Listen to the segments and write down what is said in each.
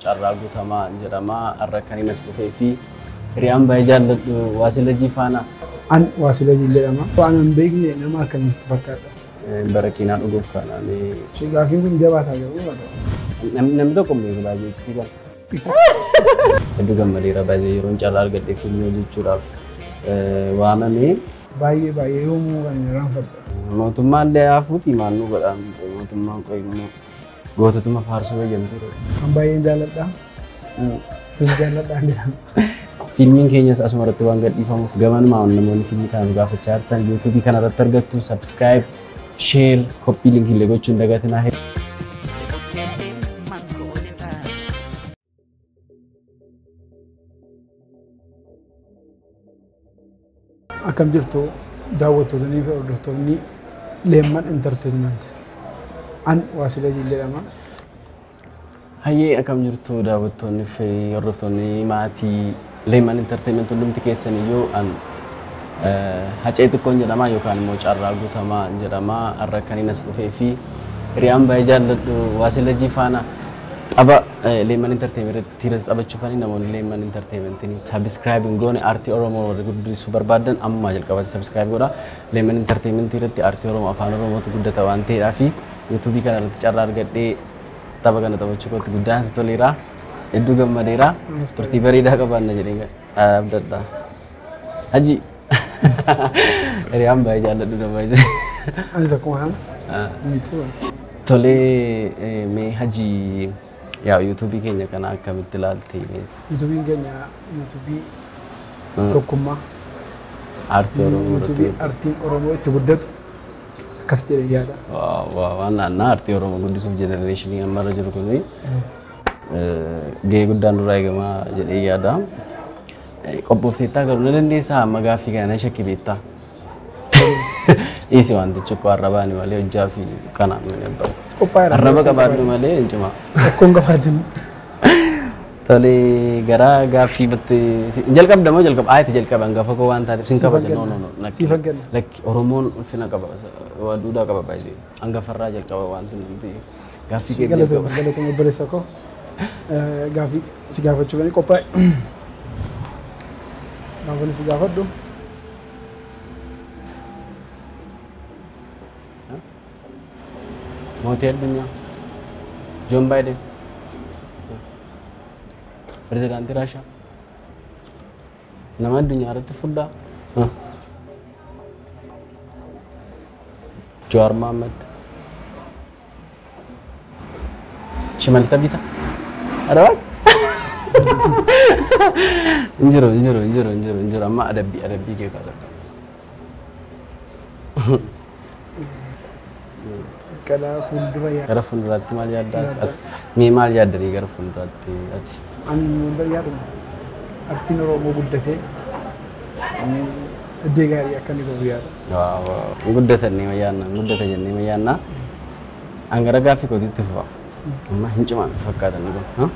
Carraa Guutamaa jedhama. Har'a kan inni as dhufee fi hiriyaan baay'ee jaalladhu Waasilajii faana. An Waasilajii jedhama. Waan hin beekne nama akkamitti fakkaata? Barakiinaa dhuguuf kanaan. Gaaffiin kun jabaataa garuu haa ta'u. Namni tokko hin beeku baay'ee jechuudha. Hedduu gammadeera baay'ee yeroon carraa argadhee fiilmii hojjechuudhaaf waamame. Baay'ee baay'ee yoomuu kan irraanfadhu. Mootummaan illee hafuuti maal nu godhaa mootummaan qoy immoo goototuma faarsuu eeyyamtu. An baay'een jaalladha. Sis jaalladha jedhama. Fiilmiin keenyas asuma irratti waan gadhiifamuuf gamanumaan namoonni fiilmii kana nu gaafachaa jirtan yuutuubii kana irratti argattu subscribe, share, copy link illee gochuun dagatinaa. Akkam jirtu daawwattootni fi hordoftoonni Leemman Entertainment. An Waasilajii jedhama. Hayyee, akkam jirtu daawwattoonni fi hordoftoonni maatii Leemman Entertainment hundumti keessan iyyuu? An Hacee Xiqqoon jedhama yookaan immoo Carraa Guutamaa jedhama. Har'a kan inni as dhufee fi hiriyaan baay'ee jaalladhu Waasilajii faana tapha Leemman Entertainment irratti taphachuufani. Namoonni Leemman Entertainmentiin subscribe hin goone, aartii Oromoo warri guddisuu barbaadan ammaa jalqabatti subscribe godha. Leemman Entertainment irratti aartii Oromoo, afaan Oromootu guddata waan ta'eedhaa fi yuutuubii kana irratti carraa argadhee tapha kana taphachuu kootti guddaa natti toleera. Hedduu gammadeera. Turtii bareedaa qabaanna jedhee abdadha. Haji. Hiriyaan baay'ee jaalladhu nama baay'ee. Anis akkuma kana. Miituu. Tolee, mee Haji, yaa yuutuubii keenya kana akkamitti ilaalte? Yuutuubiin keenya yuutuubii tokkummaa. Aartii Oromoo Yuutuubii irratti. Aartiin Oromoo itti guddatu akkas jedhee yaada. Waan naannaa aartii Oromoo guddisuuf generation ammarra jiru kun gahee guddaan nurraa eegamaa jedhee yaada. Qophoofteettaa garuu na dandeessaa? Amma gaaffii kana na shakki beektaa? Dhiisi, wantichi koo arrabaani malee hojjaa fi kanaan malee abbaa. Qophaa'eera. Arraba qabaadhu malee hin cimaa. Rakkoon qabaatin. Tole, gara gaaffii batte jalqabda moo jalqaba? Ayiti jalqaba, hangafa koo waan taateef sin kabaja. No, no, no. Siifan kenna. Lakki, Oromoon ulfina qaba, waa duudhaa qaba baay'ee. Hangafarraa jalqaba wanti nuti gaaffii kee Galatoomi, jalqaba. Galatoomi obboleessa koo. Gaaffii si gaafachuuf qophaa'e. Gaafonni si gaafadhu. Mootii addunyaa. Joon Baayiden. Pirezidaantii Raashaa. Nama addunyaa irratti furdaa. Jawaar Mohaammed. Shimallis Abdiisaa. Adabaa? Hin jiru, hin jiru, hin jiru, hin jiru, hin jiru. Amma adabbii, adabbii kee kaasa. Gara fuuldura yaada. Gara fuulduraatti maal yaaddaa? Mee maal yaaddanii gara fuulduraatti ati? Ani wanta yaadu, aartiin Oromoo guddatee iddoo gaarii akka inni gahu yaada. Waaw, guddatannee mayyaanna, guddata jennee mayyaanna. An gara gaaffii kootiitti fufa. Amma hin cimaan fakkaatan kun.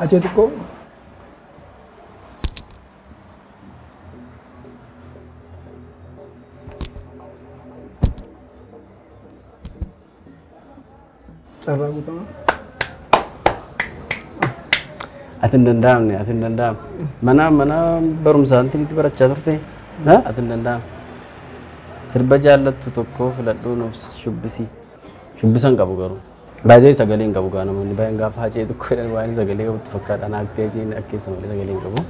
Achee xiqqoo. Carraa Guutamaa. Ati hin danda'amne, ati hin danda'amne. Mana barumsaa itti barachaa turte? Ati hin danda'amne. Sirba jaallattu tokko filadhuu nuuf shubbisi. Shubbisa hin qabu garuu. Baay'ee sagalee hin qabu gaa. Namoonni baay'een gaafa Hacee tokko jedhan waan sagalee qabutti fakkaata. Naaktii Haceen akkeessa malee sagalee hin qabu.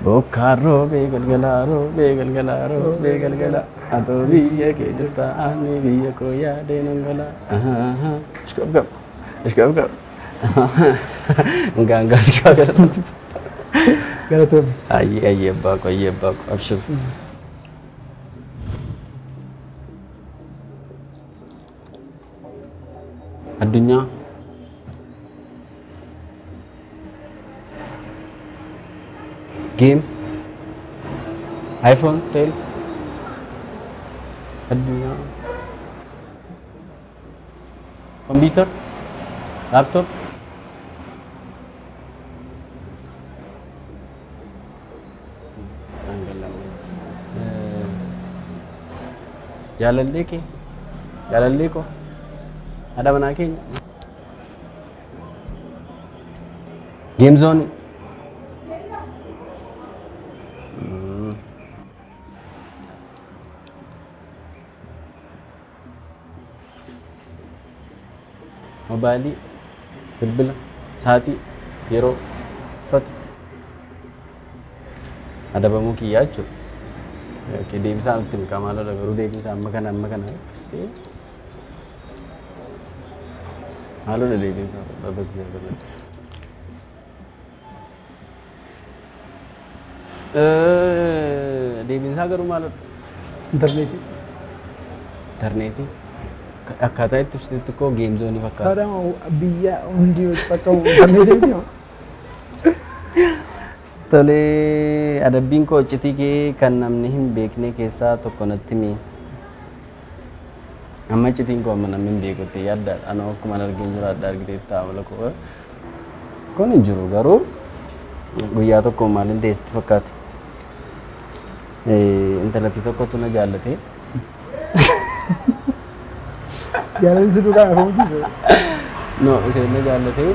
Bokkaan roobee galgalaa, roobee galgalaa, roobee galgalaa. Atoo biyya kee jirta, ani biyya koo yaadee nan galaa. Ishqab qab ishqab qab. Ngaa ngaa si kaa. Galatoomi. Ayyee, ayyee abbaa koo, ayyee abbaa koo, abshir. Addunyaa. Game. iPhone 12. Addunyaa. Computer. Laptop. Jaalallee kee, jaalallee koo, haadha manaa keenya. Game zone. Mobaayilii, bilbila, sa'aatii, yeroo, uffata. Adabamuu kiyyaa jechuudha. Okay, deebisaa nutti himi maalodha garuu deebisaa amma kana akkas ta'e. Maalodha deebisaa babbachiisaa. Deebiinsaa garuu maalodha? Intarneetii. Intarneetii. Akkaataa itti ibsitetti koo geem zoonii fakkaata. Saadama biyya hundi bakka intarneetii miti. Tolee, adabbiin koo iccitii kee kan namni hin beekne keessaa tokko natti himi. Amma iccitiin koo amma namni hin beekutti yaadda. Anoo akkuma argin jira adda argitee taa'amala koo. Kun hin jiru garuu guyyaa tokko maaliin ta'e sitti fakkaate? Intalattii tokkotu na jaallate. Jaalalli si duukaa hafuuti. No, isheen na jaallate.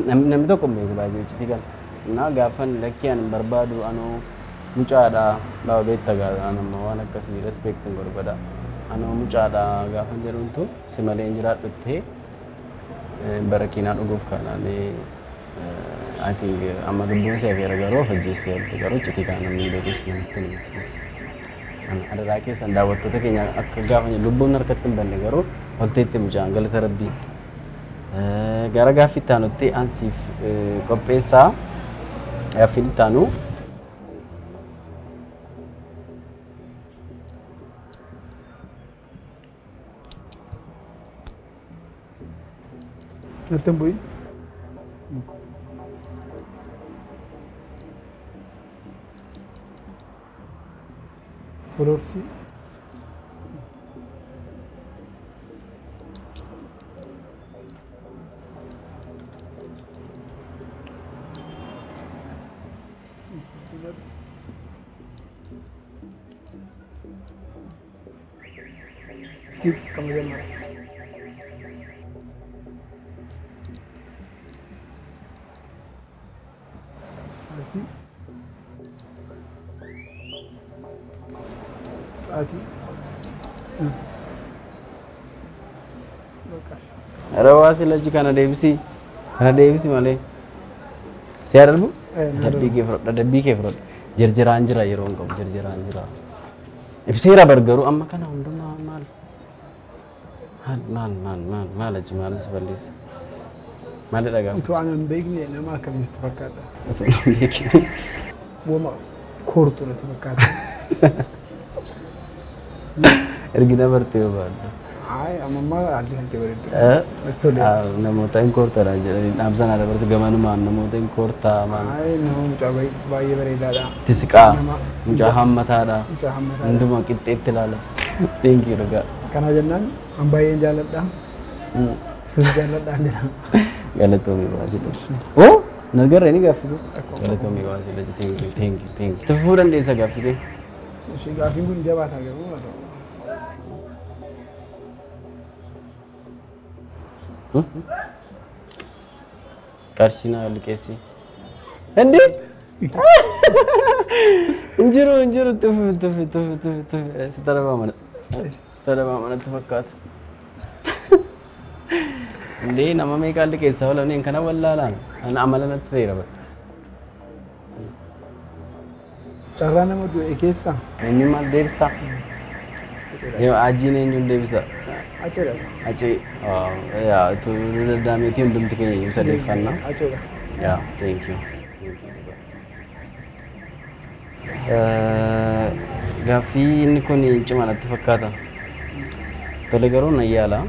Namni tokko hin beeku baay'ee iccitii kana. Naa gaafan lakkii ani hin barbaadu anoo mucaadha. Laa beekta gaa an amma waan akkasii respect hin godhu. Anoo mucaadha gaafan jedhuuntu si malee hin jiraadhu ta'e barakiinaa dhuguuf kanaan I think amma lubbuun see feera garuu of ajjeestee jirti garuu iccitii kana namni hin beekus namatti hin himatis. Adaraa keessan daawwattoota keenya akka gaafa lubbuun harkatti hin banne garuu olteetti mucaan galata rabbii. Gara gaaffii itti aanutti ansiif qopheessaa gaaffiin itti aanu Natti hin bu'in. Koloorsii. እስኪ ከመጀመሪያ ካልሲ ሰዓቲ በቃሽ። ኧረ ዋሲ ለጂ kana deebisi kana deebisi malee si darbu adabbii kee fudhadhu adabbii kee fudhadhu jirjiraan jira yeroo hin qabu jirjiraan jira ibseera bargaruu amma kana hundumaa maal maal maal maal maal achi maalis balleessa maalidha gaafa Utuu ana hin beekne nama akkamii sitti fakkaata? Utuu hin beekne Wama koortu natti fakkaata. Ergina bartee barbaadda. Ay, amma ammaa haalli kan kee bareedu. Natti toleera. Namoota hin koortaadha jedhanii dhaamsa naa dabarsa gamanumaan namoota hin koortaa maal. Ay, nama mucaa baay'ee bareedaadha. Tisiqaa mucaa hammataadha. Mucaa hammataadha. Hundumaa qixxeetti ilaala. Thank you dhugaa. Kana jennaan an baay'een jaalladha. Sis jaalladhaan jedha. Galatoomii baasii. Oh! Nargarree ni gaaffii kee. Galatoomii baasii. Thank you, thank you, thank you. Tufuu dandeessa gaaffii kee. Ishii gaaffiin kun jabaataa garuu haa ta'u. Qarshii naa liqeessi. እንዴ እንጅሩ እንጅሩ ትፍ ትፍ ትፍ ትፍ ትፍ ስተረባ manatti fakkaata. እንዴ nama meeqaan liqeessaa oolan kana wallaalaan ana amala natti ta'eera bara. Carraa nama du'e keessaa Eenyuun maal deebistaa? Yoo ajiin eenyuun deebisa? Aceedha. Acee yaa utuu danda'ameetii hundumti keenya iyyuu sadeeffannaa. Aceedha. Yeah, thank you. Gaaffii inni kun cima natti fakkaata. Tole garuu nan yaala.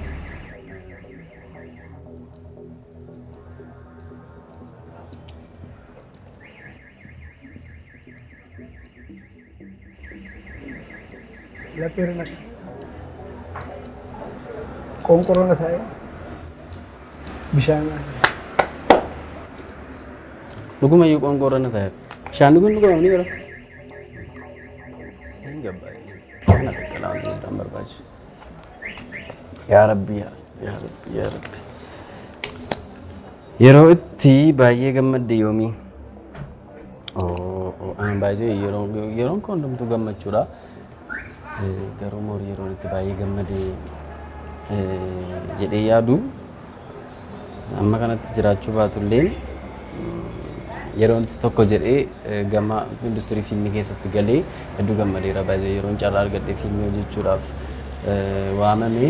Lapheerra na qoonqoroo na taa'e bishaan Dhugumayyuu qoonqoorra na taa'e. Bishaan dhuguun dhugama ni bara. Gabbaa'ee. Kana qaqqalaa wanti guddaan barbaachisu. Yaa Rabbi, yaa yaa Rabbi, yaa Rabbi. Yeroo itti baay'ee gammadde yoomii? Ani baay'ee yeroon koo hundumtuu gammachuudha. Garuu more yeroon itti baay'ee gammade jedhee yaadu amma kanatti jiraachuu baatullee, yeroon tokko jedhee gama industirii fiilmii keessatti galee hedduu gammadeera. Baay'ee yeroon carraa argadhee fiilmii hojjechuudhaaf waamame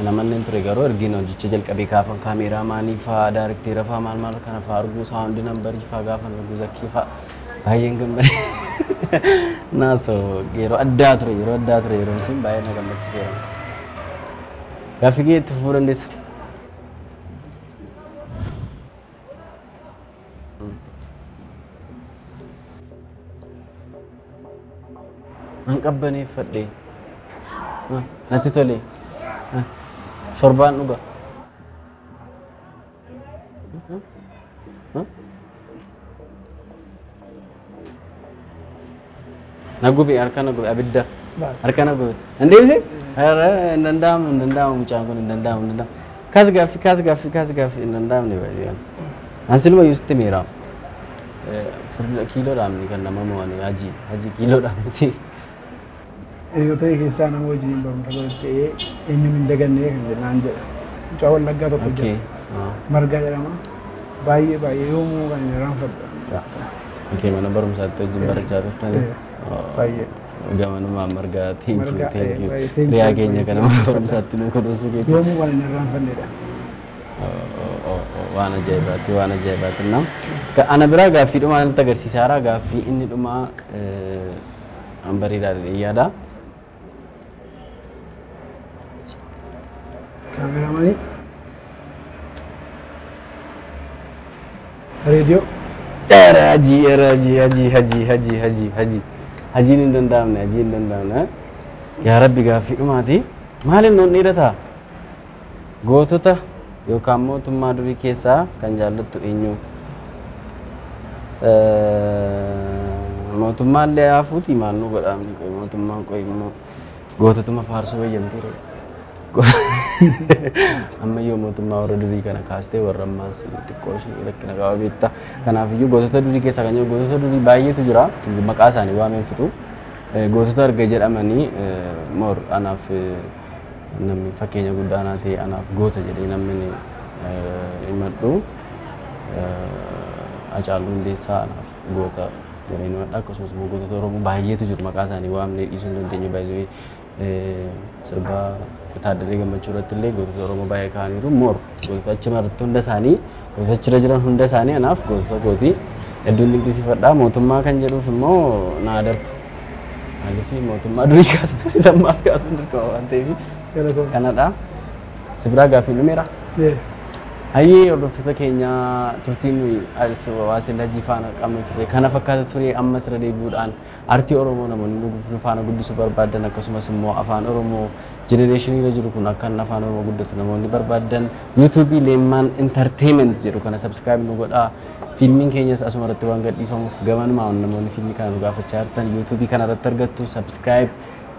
namanni ture, garuu ergiin hojicha jalqabee gaafan cameraman fa'aa, director fa'aa, maal maal kana fa'aa arguu, sound number fa'aa gaafan arguu, zakkii fa'aa baay'een gammade. Naasoo yeroo addaa ture, yeroo addaa ture, yeroon sun baay'ee na gammachiiseera. Gaaffii kee itti fufuu dandeessa. Nan qabbaneeffadhe. Natti tole. Shorbaan dhuga. Na gube, harka na gube, abidda. Harka na gube. Hin deebise? Hin danda'amu, hin danda'amu, mucaan kun hin danda'amu, hin danda'amu. Kaas gaaffii, kaas gaaffii, kaas gaaffii, hin danda'amne baay'ee. An siluma yuusitti meera. Kiiloodhaan kan nama mo'an hajii, hajii kiiloodhaan miti. Hiriyoota kee keessaa nama wajjin barumsa barattee eenyuun hin daganne kan jennaan jedha. Mucaa Wallaggaa tokko jira. Margaa jedhama. Baay'ee baay'ee yoomuu kan hin irraanfadhu. Okay, mana barumsaatti wajjin barachaa turtanii? Baay'ee. Gamanumaan Margaa, thank you, Margaa, thank you. Baay'ee, thank you, Riyaa keenya kana mana baay'ee. barumsaatti nu kunuunsuu keetti. Yoomuu kan hin irraanfannedha. Waan ajaa'ibaati, waan ajaa'ibaati. Nam ana biraa gaaffii dhumaa natti agarsiisaara. Gaaffii inni dhumaa an bareedaa jedhee yaada. Cameraman. Reediyoo. Hajii, hajii, hajii, hajii, hajii, hajii, hajii. Hajiin hin danda'amne, hajiin hin danda'amne. Yaa Rabbi, gaaffii dhumaati. Maaliif nuun dhiirataa? Gootota yookaan mootummaa durii keessaa kan jaallattu eenyu? Mootummaan illee hafuuti maal nu godhaamni qoy, mootummaan qoy immoo goototuma faarsuu wayyamteera. Ammayyoo mootummaa warra durii kana kaastee warra ammaas xiqqoo ishee rakkina qaba beekta. Kanaafiyyuu gootota durii keessaa kan jiru, gootota durii baay'eetu jira. Maqaa isaanii waameen fixu. Gootota arga jedhamanii more anaaf namni fakkeenya guddaa naa ta'e, anaaf goota jedhee namni himadhu, Hacaaluu Hundeessaa anaaf goota jedhee himadha. Akkasumas immoo gootota Oromoo baay'eetu jiru, maqaa isaanii waamnee dhiisuu hin dandeenyu, baay'ee sirba Taaddalee Gammachuu irratti illee gootota Oromoo baay'ee kaa'aniiru. More gootota achi maratti hunda isaanii, gootota achirra jiran hunda isaanii anaaf gootota kooti. Hedduun dinqisiifadha. Mootummaa kan jedhuuf immoo naa darbu. Maaliif mootummaa durii kaasna, isa ammaas kaasuun dirqama waan ta'eef. Galatoomna. Kanadha. Si biraa gaaffii dhumeera. Hayyee, hordoftoota keenya, turtiin nuyi Waasil Hajii faana qabnu ture kana fakkaata ture. Ammas irra deebi'uudhaan aartii Oromoo namoonni nu faana guddisuu barbaadan, akkasumas immoo afaan Oromoo generation irra jiru kun akka inni afaan Oromoo guddatu namoonni barbaadan, yuutuubii Leemmaan Entertainment jedhu kana subscribe nu godhaa. Fiilmiin keenyas asuma irratti waan gadhiifamuuf gamanumaan namoonni fiilmii kana nu gaafachaa jirtan yuutuubii kana irratti argattu. Subscribe,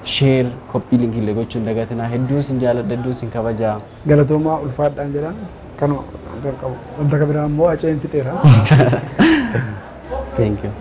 share, copy link illee gochuun dagatinaa. Hedduu isin jaaladha, hedduu isin kabajaa. Galatoomaa, ulfaadhaan jedha. Kanuma wanta qabu. Wanta kan biraa immoo Haceen fixeera. Thank you.